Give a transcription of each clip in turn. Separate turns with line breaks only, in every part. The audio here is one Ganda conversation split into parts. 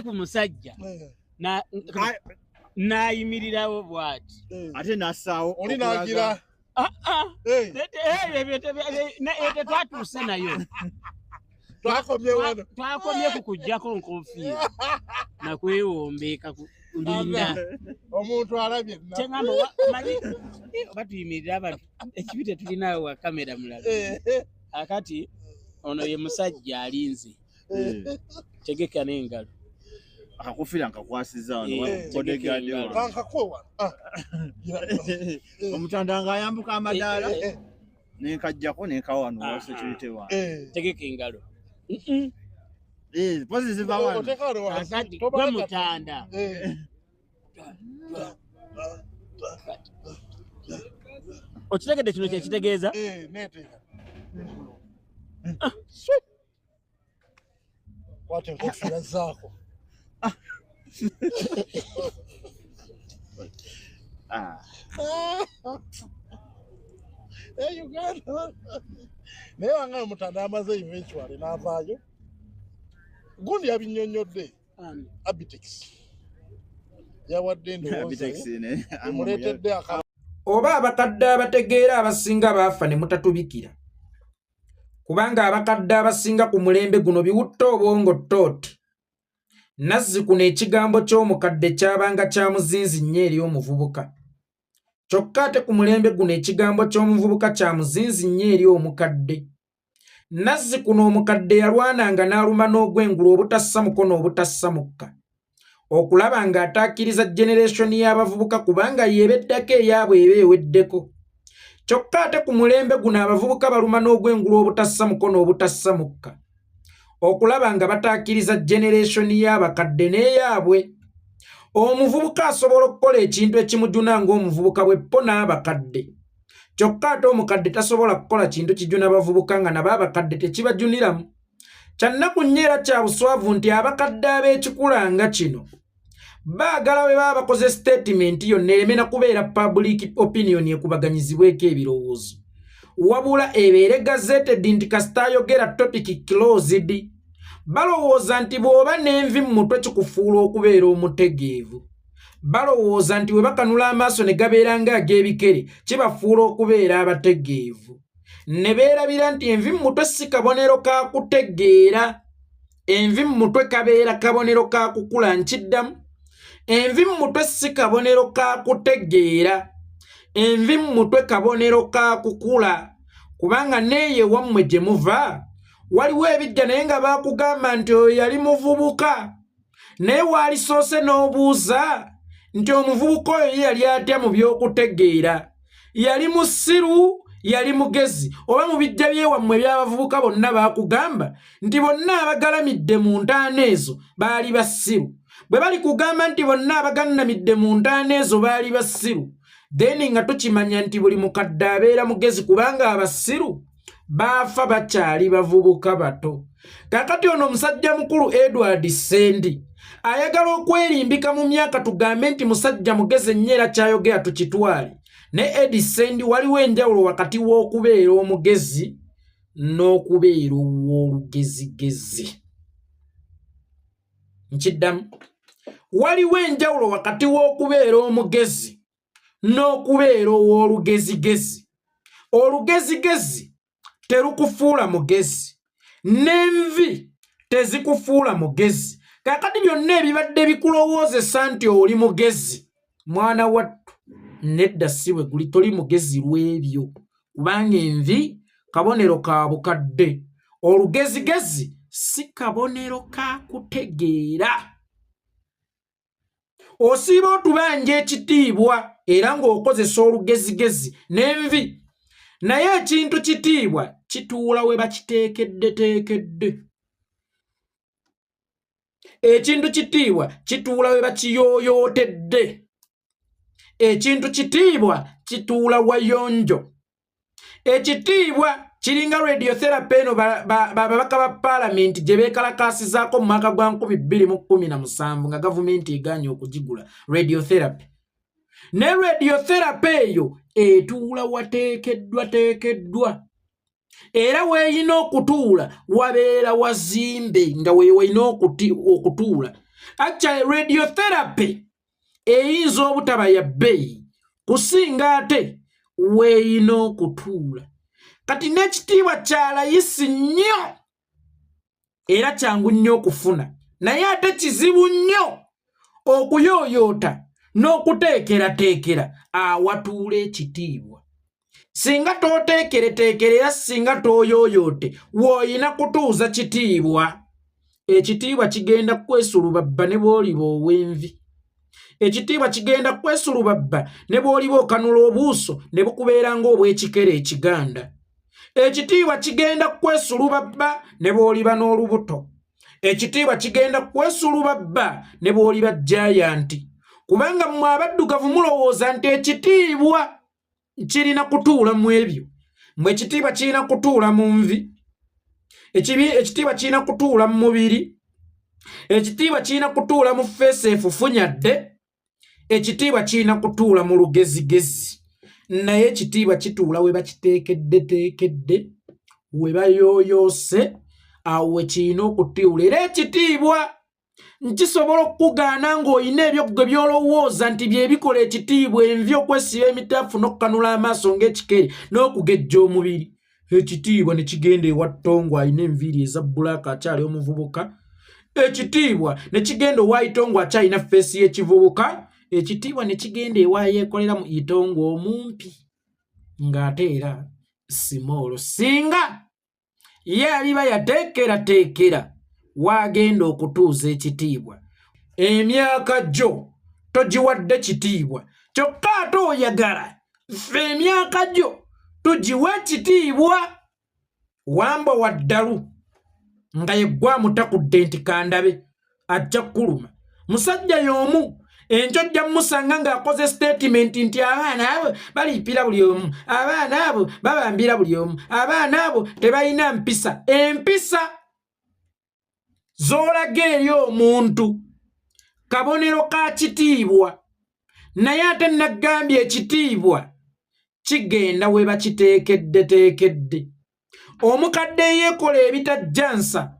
Ku musajja n'ayimirirawo bw'ati.
Ate n'assaawo.
Oli n'agira.
Ah, ah. Tetwatuuse nayo.
Twakomye wano.
Twakomye ku kuggyako nkofiira nakwewombeeka kulinda.
Omuntu alabye.
Kyengamba manyi oba tuyimirire abantu ekibi tetulinaawo wa kamera mulala. Akati ono ye musajja alinze. Tegeka n'engalo.
Akakufiira nkakwasiza wano.
Bodyguard wano.
Kankakuwe wano.
Omutanda ng'ayambuka amadaala nenkajjako nenkawa wano wa security wange.
Tegeka engalo.
Pozi ziva wano.
Kakati gwe mutanda. Okitegedde kino kye kitegeeza?
Neeteeka. Kwata enkofiira zaako. Uganda. Naye wange omutanda amaze eventually n'avaayo. Gundi yabinnyonnyodde. Abitex. Yawadde endowooza emuleetedde
Oba abakadde abategeera abasinga baafa ne mutatubikira. Kubanga abakadde abasinga ku mulembe guno biwutta obwongo ttooti. Nazzi kuno ekigambo ky'omukadde kyabanga kya muzinzi nnyo eri omuvubuka. Kyokka ate ku mulembe guno ekigambo ky'omuvubuka kya muzinzi nnyo eri omukadde. Nazzi kuno omukadde yalwananga n'aluma n'ogwengulu obutassa mukono obutassa mukka. Okulaba ng'ataakiriza generation y'abavubuka kubanga yeebeddako eyaabwe eba eweddeko. Kyokka ate ku mulembe guno abavubuka baluma n'ogwengulu obutassa mukono obutassa mukka. Okulaba nga bataakiriza generation y'abakadde n'eyaabwe. Omuvubuka asobola okukola ekintu ekimujuna ng'omuvubuka bwe ppo n'abakadde. Kyokka ate omukadde tasobola kukola kintu kijuna bavubuka nga nabo abakadde tekibajuniramu. Kya nnaku nnyo era kya buswavu nti abakadde ab'ekikula nga kino baagala bwe baba bakoze statement yonna ereme na kubeera public opinion ekubaganyizibweko ebirowoozo. Wabula ebeere gazetted nti kasita ayogera topic closed. Balowooza nti bw'oba n'envi mu mutwe kikufuula okubeera omutegeevu. Balowooza nti bwe bakanula amaaso ne gabeera ng'ag'ebikere kibafuula okubeera abategeevu. Ne beerabira nti envi mu mutwe si kabonero ka kutegeera. Envi mu mutwe kabeera kabonero ka kukula. Nkiddamu. Envi mu mutwe si kabonero ka kutegeera. Envi mu mutwe kabonero ka kukula. Kubanga n'eyo ewammwe gye muva waliwo ebijja naye nga baakugamba nti oyo yali muvubuka. Naye waalisoose n'obuuza nti omuvubuka oyo ye yali atya mu by'okutegeera? Yali musiru, yali mugezi? Oba mu bijja by'ewammwe eby'abavubuka bonna baakugamba nti bonna abagalamidde mu ntaana ezo baali basiru. Bwe bali kugamba nti bonna abagalamidde mu ntaana ezo baali basiru, then nga tukimanya nti buli mukadde abeera mugezi kubanga abasiru baafa bakyali bavubuka bato. Kaakati ono omusajja mukulu Edward Ssendi ayagala okwerimbika mu myaka tugambe nti musajja mugezi ennyo era kyayogera tukitwale. Ne Edi Ssendi waliwo enjawulo wakati w'okubeera omugezi n'okubeera ow'olugezigezi. Nkiddamu. Waliwo enjawulo wakati w'okubeera omugezi n'okubeera ow'olugezigezi. Olugezigezi terukufuula mugezi, n'envi tezikufuula mugezi. Kaakati byonna ebibadde bikulowoozesa nti oli mugezi, mwana wattu, nedda si bwe guli, toli mugezi lw'ebyo. Kubanga envi kabonero ka bukadde, olugezigezi si kabonero ka kutegeera. Osiiba otubanja ekitiibwa era ng'okozesa olugezigezi n'envi, naye ekintu kitiibwa kituula we bakiteekeddeteekedde. Ekintu kitiibwa kituula we bakiyooyootedde. Ekintu kitiibwa kituula wayonjo. Ekitiibwa kiringa radiotherapy eno babaka ba paalamenti gye beekalakaasizaako mu mwaka gwa 2017 nga gavumenti egaanye okugigula radiotherapy. Ne radiotherapy eyo etuula wateekeddwateekeddwa. Era weeyina okutuula wabeera wazimbe nga we walina okutuula. Actually radiotherapy eyinza obutaba ya bbeeyi kusinga ate weeyina okutuula. Kati n'ekitiibwa kya layisi nnyo era kyangu nnyo okufuna, naye ate kizibu nnyo okuyooyoota n'okuteekerateekera awatuula ekitiibwa. Singa tooteekereteekera era singa tooyooyoote, w'oyina kutuuza kitiibwa. Ekitiibwa kigenda kwesulubabba ne bw'oliba ow'envi. Ekitiibwa kigenda kwesulubabba ne bw'oliba okanula obuuso ne bukubeera ng'obw'ekikere ekiganda. Ekitiibwa kigenda kwesulubabba ne bw'oliba n'olubuto. Ekitiibwa kigenda kwesulubabba ne bw'oliba jayanti. Kubanga mmwe abaddugavu mulowooza nti ekitiibwa kirina kutuula mu ebyo. Mmwe ekitiibwa kirina kutuula mu nvi. Ekitiibwa kirina kutuula mu mubiri. Ekitiibwa kirina kutuula mu ffeesi efufunyadde. Ekitiibwa kirina kutuula mu lugezigezi. Naye ekitiibwa kituula we bakiteekeddeteekedde, we bayooyoose, awo we kirina okutuula. Era ekitiibwa nkisobola okukugaana ng'olina ebyo ggwe by'olowooza nti bye bikola ekitiibwa, envi, okwesiba emitaafu n'okukanula amaaso ng'ekikere n'okugejja omubiri. Ekitiibwa ne kigenda ewa Tongo alina enviiri eza bbulaaka akyali omuvubuka. Ekitiibwa ne kigenda owa Itongo akyalina ffeesi y'ekivubuka. Ekitiibwa ne kigenda ewa yeekolera mu Itongo omumpi ng'ate era simoolo. Singa ye aliba yateekerateekera w'agenda okutuuza ekitiibwa. Emyaka gyo togiwadde kitiibwa, kyokka ate oyagala ffe emyaka gyo tugiwe ekitiibwa. Wambwa wa ddalu nga ye ggwe amutakudde nti kandabe ajja kukuluma. Musajja y'omu enkyo ojja mumusanga ng'akoze sitatimenti nti abaana abo baliipira buli omu, abaana abo babambira buli omu, abaana abo tebalina mpisa. Empisa z'olaga eri omuntu kabonero ka kitiibwa, naye ate nagambye ekitiibwa kigenda we bakiteekeddeteekedde. Omukadde eyeekola ebitajjansa,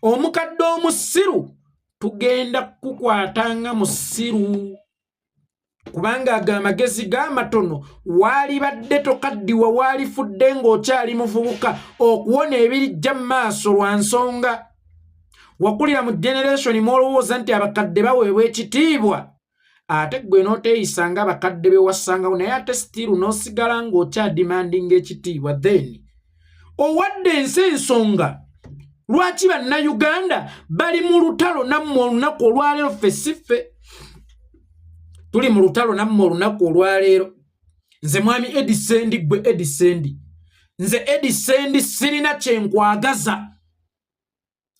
omukadde omusiru, tugenda kukukwata nga musiru, kubanga ago amagezi g'amatono waalibadde tokaddiwa, waalifudde ng'okyali muvubuka okuwona ebirijja mu maaso lwa nsonga. Wakulira mu generation mw'olowooza nti abakadde baweebwa ekitiibwa, ate ggwe n'oteeyisa nga abakadde be wassangawo, naye ate still n'osigala ng'okyadimandinga ekitiibwa. Then owadde ensi ensonga lwaki bannayuganda bali mu lutalo nammwe olunaku olwaleero. Ffe si ffe tuli mu lutalo nammwe olunaku olwaleero. Nze mwami Edi Sendi, ggwe Edi Sendi, nze Edi Sendi sirina kyenkwagaza,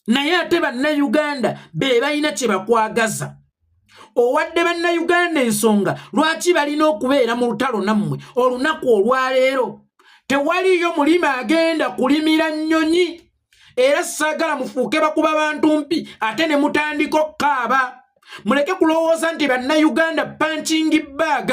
naye ate bannayuganda be balina kye bakwagaza. Owadde bannayuganda ensonga lwaki balina okubeera mu lutalo nammwe olunaku olwaleero. Tewaliyo mulimi agenda kulimira nnyonyi, era saagala mufuuke bakuba bantu mpi ate ne mutandika okukaaba. Muleke kulowooza nti bannayuganda punching bag,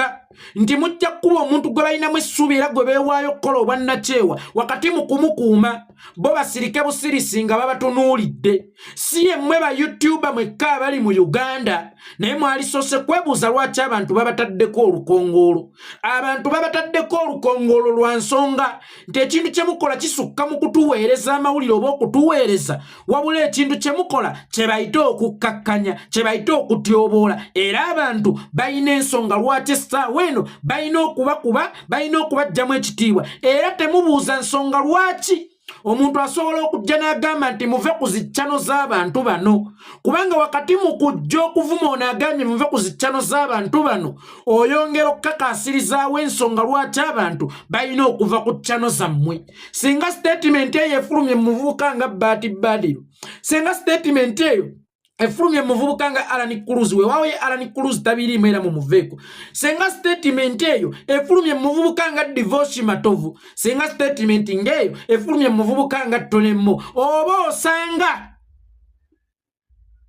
nti mujja kukuba omuntu gwe balinamu essuubi era gwe beewaayo okukola obwannakyewa wakati mu kumukuuma, bo basirike busirisi nga babatunuulidde. Si yemmwe ba YouTuber mwekka abali mu Uganda, naye mwalisoose kwebuuza lwaki abantu babataddeko olukongoolo. Abantu babataddeko olukongoolo lwa nsonga nti ekintu kye mukola kisukka mu kutuweereza amawulire oba okutuweereza, wabula ekintu kye mukola kye bayita okukkakkanya, kye bayita okutyoboola. Era abantu balina ensonga lwaki essaawa eno balina okubakuba, balina okubaggyamu ekitiibwa. Era temubuuza nsonga lwaki omuntu asobola okujja n'agamba nti muve ku ziccano z'abantu bano, kubanga wakati mu kujja okuvuma ono agambye muve ku ziccano z'abantu bano, oyongera okukakaasirizaawo ensonga lwaki abantu balina okuva ku ccano zammwe. Singa sitatimenti eyo efulumye mu muvubuka nga Baati Badiru, singa sitatimenti eyo efulumye muvubuka nga Alan Cruz, weewaawo ye Alan Cruz tabiriimu era mumuveeko, singa sitatimenti eyo efulumye muvubuka nga Divoshi Matovu, singa sitatimenti ng'eyo efulumye muvubuka nga Tonemo, oba osanga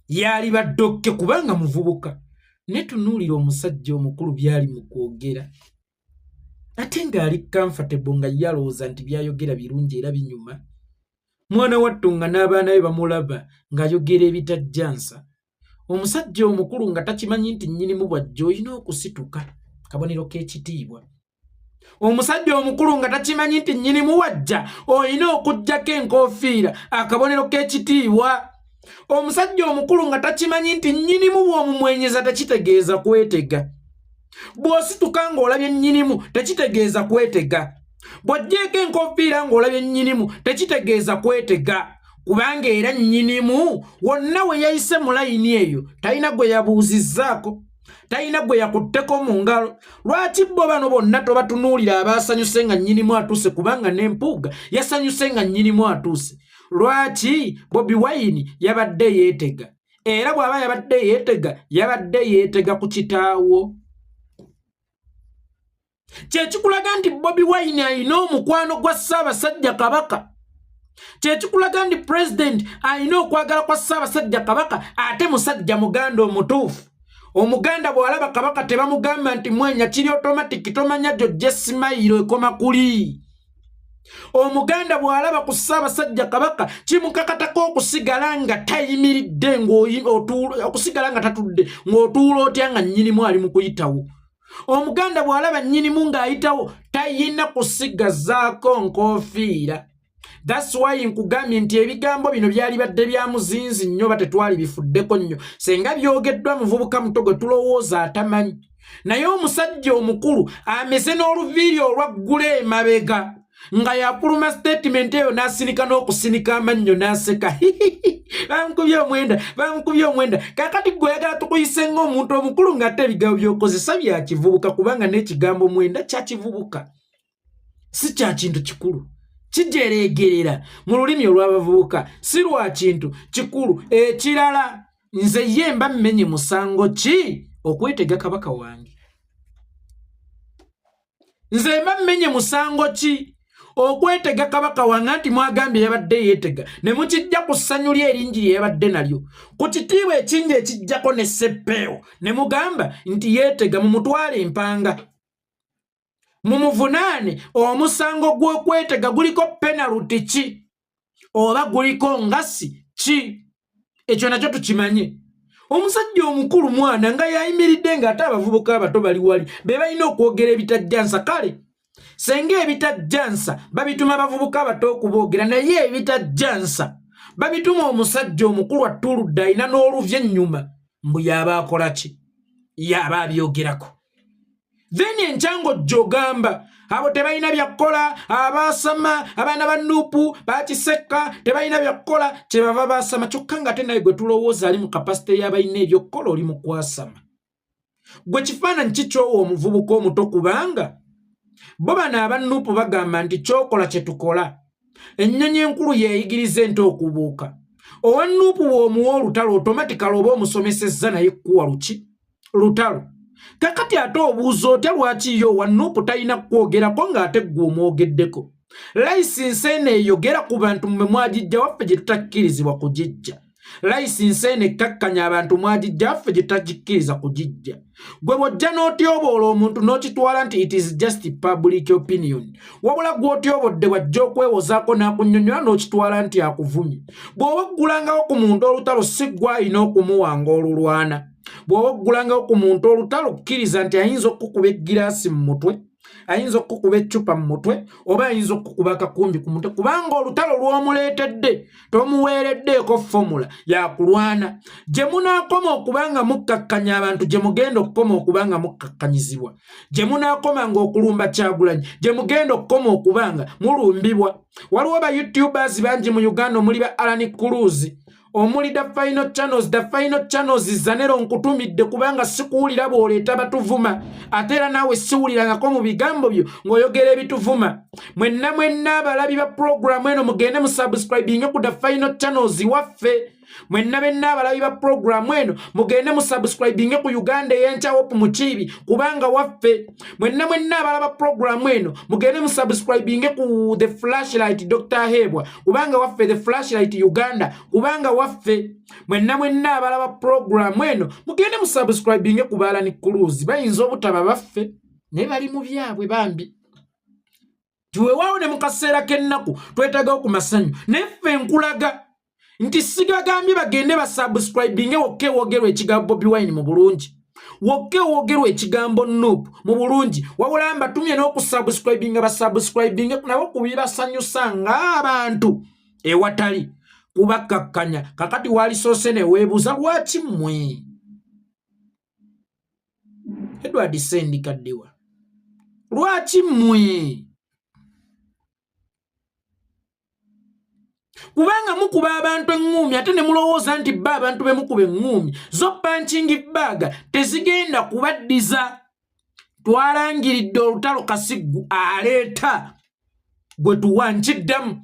yali baddokke kubanga muvubuka. Ne tunuulira omusajja omukulu byali mu kwogera ate ng'ali comfortable, nga ye alowooza nti byayogera birungi era binyuma. Mwana wattu nga n'abaana be bamulaba ng'ayogera ebitajjansa. Omusajja omukulu nga takimanyi nti nnyinimu bw'ajja olina okusituka, kabonero k'ekitiibwa. Omusajja omukulu nga takimanyi nti nnyinimu wajja olina okuggyako enkofiira, akabonero k'ekitiibwa. Omusajja omukulu nga takimanyi nti nnyinimu bw'omumwenyeza tekitegeeza kwetega. Bw'osituka ng'olabye nnyinimu tekitegeeza kwetega. Bw'oggyeeko enkofiira ng'olabye nnyinimu tekitegeeza kwetega, kubanga era nnyinimu wonna we yayise mu layini eyo talina gwe yabuuzizzaako, talina gwe yakutteko mu ngalo. Lwaki bo bano bonna tobatunuulira abaasanyuse nga nnyinimu atuuse? Kubanga n'Empuuga yasanyuse nga nnyinimu atuuse. Lwaki Bobi Wine yabadde yeetega? Era bw'aba yabadde yeetega, yabadde yeetega ku kitaawo. Kyekikulaga nti Bobi Wine alina omukwano gwa Ssaabasajja Kabaka. Kyekikulaga nti Pulezidenti alina okwagala kwa Ssaabasajja Kabaka, ate musajja Muganda omutuufu. Omuganda bw'alaba Kabaka tebamugamba nti mwenya, kiri automatic, tomanya gyojja smile ekoma kuli. Omuganda bw'alaba ku Ssaabasajja Kabaka kimukakatako okusigala nga tayimiridde, okusigala nga tatudde, ng'otuula otya nga nnyinimu ali mu kuyitawo? Omuganda bw'alaba nnyinimu ng'ayitawo tayina kusigazaako nkofiira. That's why nkugambye nti ebigambo bino byali badde bya muzinzi nnyo, batetwali bifuddeko nnyo senga byogeddwa muvubuka muto gwe tulowooza atamanyi. Naye omusajja omukulu ameze n'oluviiri olwaggula emabega nga yafuluma statement eyo n'asinika n'okusinika amannyo n'aseka, "Bamukubye omwenda, bamukubye omwenda." Kakati gwe oyagala tukuyise ng'omuntu omukulu ng'ate ebigambo by'okozesa bya kivubuka, kubanga n'ekigambo mwenda kyakivubuka, si kya kintu kikulu, kijereegerera mu lulimi olw'abavubuka, si lwa kintu kikulu. Ekirala, nze ye mba mmenye musango ki okwetega kabaka wange? Nze mba mmenye musango ki okwetega kabaka wange? Nti mwagambye yabadde yeetega, ne mukijja ku ssanyu lye eringi lye yabadde nalyo, ku kitiibwa ekingi ekijjako ne seppeewo, ne mugamba nti yeetega. Mumutwale empanga, mumuvunaane omusango gw'okwetega. Guliko penalty ki oba guliko ngasi ki? Ekyo nakyo tukimanye. Omusajja omukulu mwana nga yayimiridde ng'ate abavubuka abato bali wali be balina okwogera ebitajjansa. Kale senga ebitajjansa babituma abavubuka abato okuboogera, naye ebitajjansa babituma omusajja omukulu attuludde, alina n'oluvi ennyuma, mbu yaba akola ki? Yaba abyogerako. Then enkyango gy'ogamba abo tebalina byakukola, abaasama, abaana ba NUP bakisekka, tebalina byakukola, kyebava baasama. Kyokka nga ate naye gwe tulowooza ali mu capacity y'abalina ebyokukola oli mu kwasama. Gwe kifaananyi kikyowa omuvubuka omuto, kubanga bo bano aba NUP bagamba nti kyokola kye tukola. Ennyonyi enkulu yeeyigiriza ente okubuuka. Owa NUP bw'omuwa olutalo, automatically oba omusomesezza naye kkuwa luki lutalo. Kakati ate obuuza otya lwaki yo owa NUP talina kukwogerako ng'ate ggwe omwogeddeko? License eno eyogera ku bantu mmwe mwagijja waffe gye tutakkirizibwa kugijja. License eno ekkakkanya abantu mwagijja waffe gye tutagikkiriza kugijja. Gwe bw'ojja n'otyoboola omuntu n'okitwala nti it is just public opinion, wabula gw'otyobodde bw'ajja okwewozaako n'akunnyonnyola n'okitwala nti akuvumye. Bw'oba oggulangawo ku muntu olutalo, si ggwe alina okumuwanga olulwana. Bw'oba oggulangawo ku muntu olutalo, kkiriza nti ayinza okukuba eggiraasi mu mutwe, ayinza okukuba eccupa mu mutwe, oba ayinza okukuba akakumbi ku mutwe, kubanga olutalo lw'omuleetedde tomuweereddeeko formula yakulwana. Gye munaakoma okuba nga mukkakkanya abantu, gye mugenda okukoma okuba nga mukkakkanyizibwa. Gye munaakoma nga okulumba Kyagulanyi, gye mugenda okukoma okuba nga mulumbibwa. Waliwo ba YouTubers bangi mu Uganda, omuli ba Alan Cruz, omuli The Final Channels. The Final Channels, Zanero, nkutumidde kubanga sikuwulira bw'oleeta batuvuma, ate era naawe siwulirangako mu bigambo byo ng'oyogera ebituvuma. Mwenna mwenna abalabi ba puroguramu eno, mugende musubscribinge ku The Final Channels waffe. Mwenna benna abalabi ba puroguramu eno, mugende musubscribinge ku Uganda Eyenkya Hope Mukiibi, kubanga waffe. Mwenna mwenna abalaba puroguramu eno, mugende musubscribinge ku The Flashlight Dr Hebwa, kubanga waffe. The Flashlight Uganda, kubanga waffe. Mwenna mwenna abalaba puroguramu eno, mugende musubscribinge ku ba Alan Cruz. Bayinza obutaba baffe, naye bali mu byabwe bambi. Tiweewaawo ne mu kaseera k'ennaku twetagawo ku masanyu, naye ffe nkulaga Nti sigagambye bagende basubscribinge wokka ewogerwa ekigambo Bobi Wine mu bulungi, wokka ewogerwa ekigambo NUP mu bulungi, wabula mbatumye n'okusubscribinga, basubscribinge nabo ku bibasanyusa ng'abantu ewatali kubakkakkanya. Kakati walisoose ne weebuuza lwaki mmwe Edward Ssendi Kaddewa, lwaki mmwe? Kubanga mukuba abantu eŋŋuumi ate ne mulowooza nti bba abantu be mukuba eŋŋuumi zo punching bag tezigenda kubaddiza. Twalangiridde olutalo Kasiggu aleeta gwe tuwa, nkiddamu,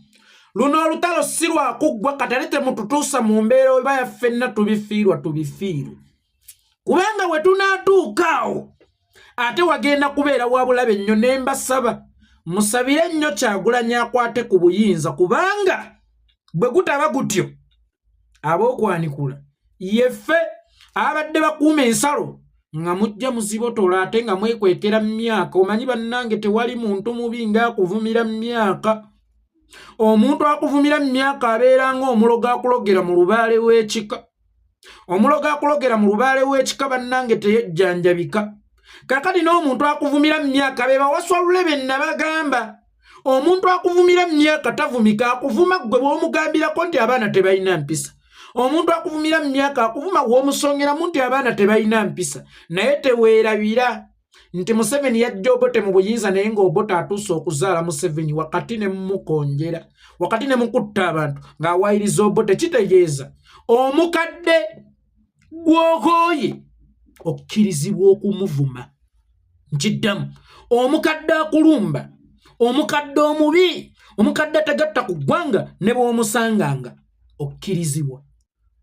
luno olutalo si lwakuggwa katale, temututuusa mu mbeera oba yaffenna tubifiirwa, tubifiirwe, kubanga we tunaatuuka awo ate wagenda kubeera wa bulabe nnyo. Ne mbasaba musabire nnyo Kyagulanyi akwate ku buyinza, kubanga bwe gutaba gutyo ab'okwanikula yeffe abadde bakuuma ensalo nga mujja muzibotola ate nga mwekwekera mu myaka. Omanyi bannange, tewali muntu mubi ng'akuvumira mu myaka. Omuntu akuvumira mu myaka abeera ng'omulogo akulogera mu lubaale w'ekika. Omulogo akulogera mu lubaale w'ekika bannange teyejjanjabika. Kakati n'omuntu akuvumira mu myaka be bawaswalule be nabagamba. Omuntu akuvumira mu myaka tavumika, akuvuma ggwe bw'omugambirako nti abaana tebalina mpisa. Omuntu akuvumira mu myaka akuvuma w'omusongeramu nti abaana tebalina mpisa. Naye teweerabira nti Museveni yajja Obote mu buyinza, naye ng'Obote atuuse okuzaala Museveni wakati ne mumukonjera, wakati ne mukutta abantu ng'awayiriza Obote. Kitegeeza omukadde gw'okooye okkirizibwa okumuvuma. Nkiddamu, omukadde akulumba, omukadde omubi, omukadde atagatta ku ggwanga, ne bw'omusanganga okkirizibwa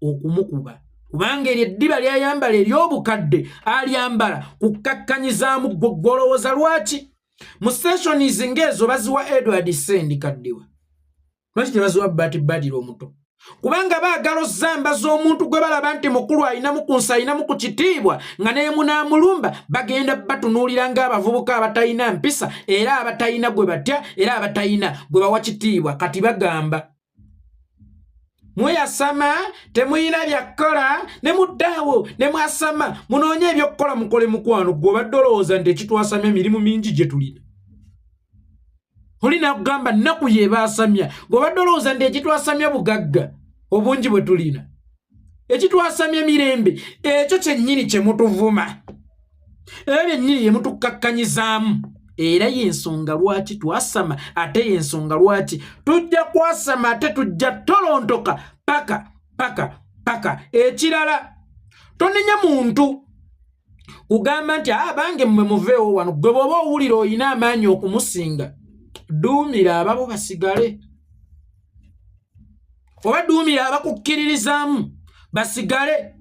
okumukuba, kubanga eryo eddiba lyayambala ery'obukadde alyambala kukkakkanyizaamu ggwe. Gw'olowooza lwaki mu sessions ng'ezo baziwa Edward Ssendi Kaddiwa, lwaki tebaziwa Bati Badira omuto? Kubanga baagala ozambaza omuntu gwe balaba nti mukulu, ayinamu ku nsi, ayinamu ku kitiibwa, nga nemunaamulumba bagenda batunuulira ng'abavubuka abatalina mpisa era abatalina gwe batya era abatalina gwe bawa kitiibwa. Kati bagamba mweyasama, temuyina byakkola, ne muddaawo ne mwasama, munoonye ebyokukola mukole. Mukwano gwe obadde olowooza nti ekitwasamya emirimu mingi gye tulina, oli nakugamba nnaku yebaasamya. Gweobadde olowooza nti ekitwasamya bugagga obungi bwe tulina, ekitwasamya emirembe, ekyo kyennyini kye mutuvuma era byennyini ye mutukkakkanyizaamu. Era yensonga lwaki twasama, ate yensonga lwaki tujja kwasama, ate tujja tolontoka paka paka paka. Ekirala, tonenya muntu kugamba nti abange mmwe muveewo wano. Gwe bw'oba owulira oyina amaanyi okumusinga, duumira ababo basigale, oba duumira abakukkiririzaamu basigale,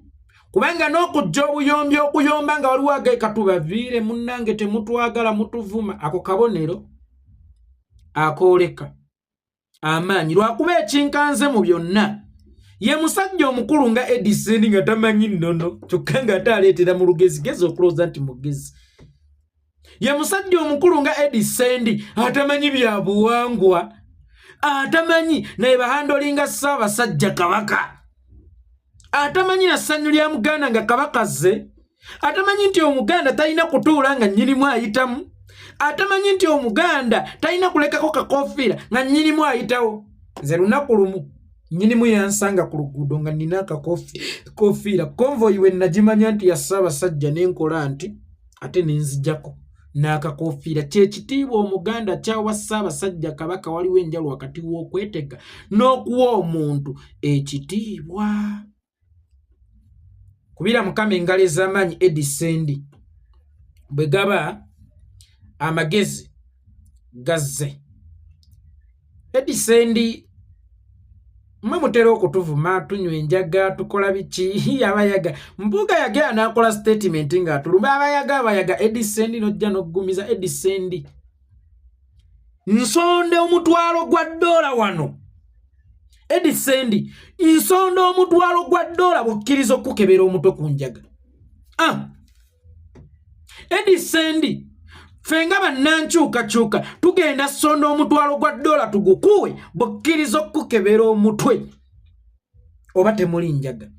kubanga n'okujja obuyombi okuyomba nga waliwo ageeka tubaviire, munnange temutwagala, mutuvuma, ako kabonero akooleka amaanyi. Lwakuba ekinkanze mu byonna ye musajja omukulu nga Edison nga tamanyi nnono, kyokka ng'ate aleetera mu lugezigezi okulowooza nti mugezi. Ye musajja omukulu nga Edison atamanyi bya buwangwa, atamanyi naye bahandolinga Ssaabasajja Kabaka, atamanyi na ssanyu lya Muganda nga Kabaka zze, atamanyi nti Omuganda talina kutuula nga nnyinimu ayitamu, atamanyi nti Omuganda talina kulekako kakofiira nga nnyinimu ayitawo. Nze lunaku lumu nnyinimu yansanga ku luguudo nga nnina akakofiira, convoy we nagimanya nti ya Ssaabasajja, nenkola nti ate nenzijako n'akakofiira. Kyekitiibwa Omuganda kyawa Ssaabasajja Kabaka. Waliwo enjalo wakati w'okwetega n'okuwa omuntu ekitiibwa. Kubira Mukama engalo ez'amaanyi Edi Sendi bwe gaba amagezi gazze. Edi Sendi, mmwe mutera okutuvuma, tunywa enjaga, tukola biki, abayaga. Mpuuga yagera n'akola statement ng'atulumba abayaga, abayaga. Edi Sendi n'ojja n'oggumiza. Edi Sendi, nsonde $1,000 wano. Edi Sendi, nsonda $1,000 bw'okkiriza okukebera omutwe ku njaga. Ah! Edi Sendi, ffe nga bannankyukakyuka tugenda sonda $1,000 tugukuwe bw'okkiriza okukebera omutwe. Oba temuli njaga?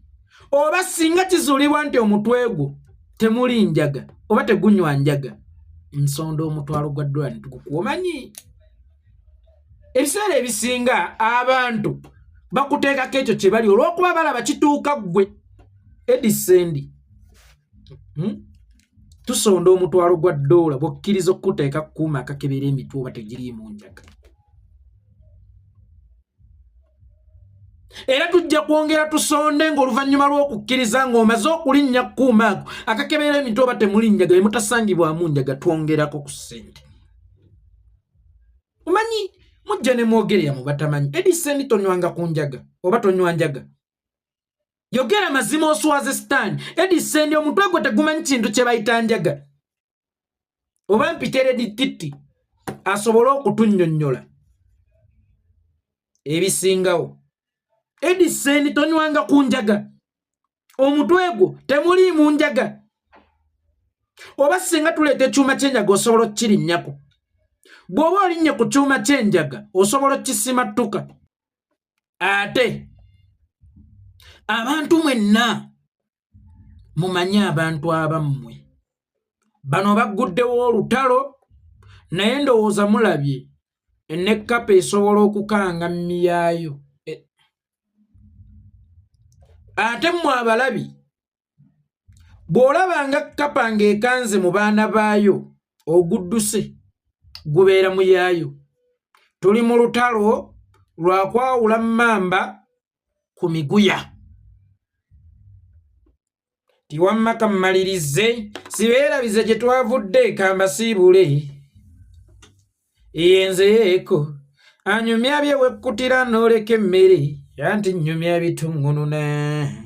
Oba singa kizuulibwa nti omutwe gwo temuli njaga oba tegunywa njaga, nsonda omutwalo gwa dola ne tugukuwa. Omanyi ebiseera ebisinga abantu bakuteekako ekyo kye bali olw'okuba balaba kituuka ggwe. Eddie Sendi, Tusonda omutwalo gwa dola bw'okkiriza okukuteeka kukuuma akakebera emitwe oba tegiriimu njaga. Era tujja kwongera tusonde ng'oluvannyuma lw'okukkiriza ng'omaze okulinnya kukuuma ako akakebera emitwe oba temuli njaga, bwe mutasangibwamu njaga twongerako ku ssente. Omanyi mujja ne mwogerera mu batamanyi. Eddie Sendi, tonywanga ku njaga oba tonywa njaga? Yogera mazima oswaze Sitaani. Eddie Sendi, omutwe gwe tegumanyi kintu kye bayita njaga. Oba mpite Lady Titi asobole okutunnyonnyola ebisingawo. Eddie Sendi, tonywanga ku njaga? Omutwe gwo temuliimu njaga? Oba singa tuleeta ekyuma ky'enjaga osobola okukirinnyako? Bw'oba olinnye ku kyuma ky'enjaga osobola okukisimattuka? Ate abantu mwenna mumanye abantu abammwe bano bagguddewo olutalo, naye ndowooza mulabye ennekkapa esobola okukanga mmiyaayo. Ate mmwe abalabi, bw'olabanga kkapa ng'ekanze mu baana baayo, ogudduse gubeera muyaayo. Tuli mu lutalo lwa kwawula mmamba ku miguya. Tiwamma kammalirize, sibeerabize gye twavudde, kambasiibule. Yenze yeeko anyumya bye wekkutira n'oleka emmere, anti nnyumya bituŋŋununa.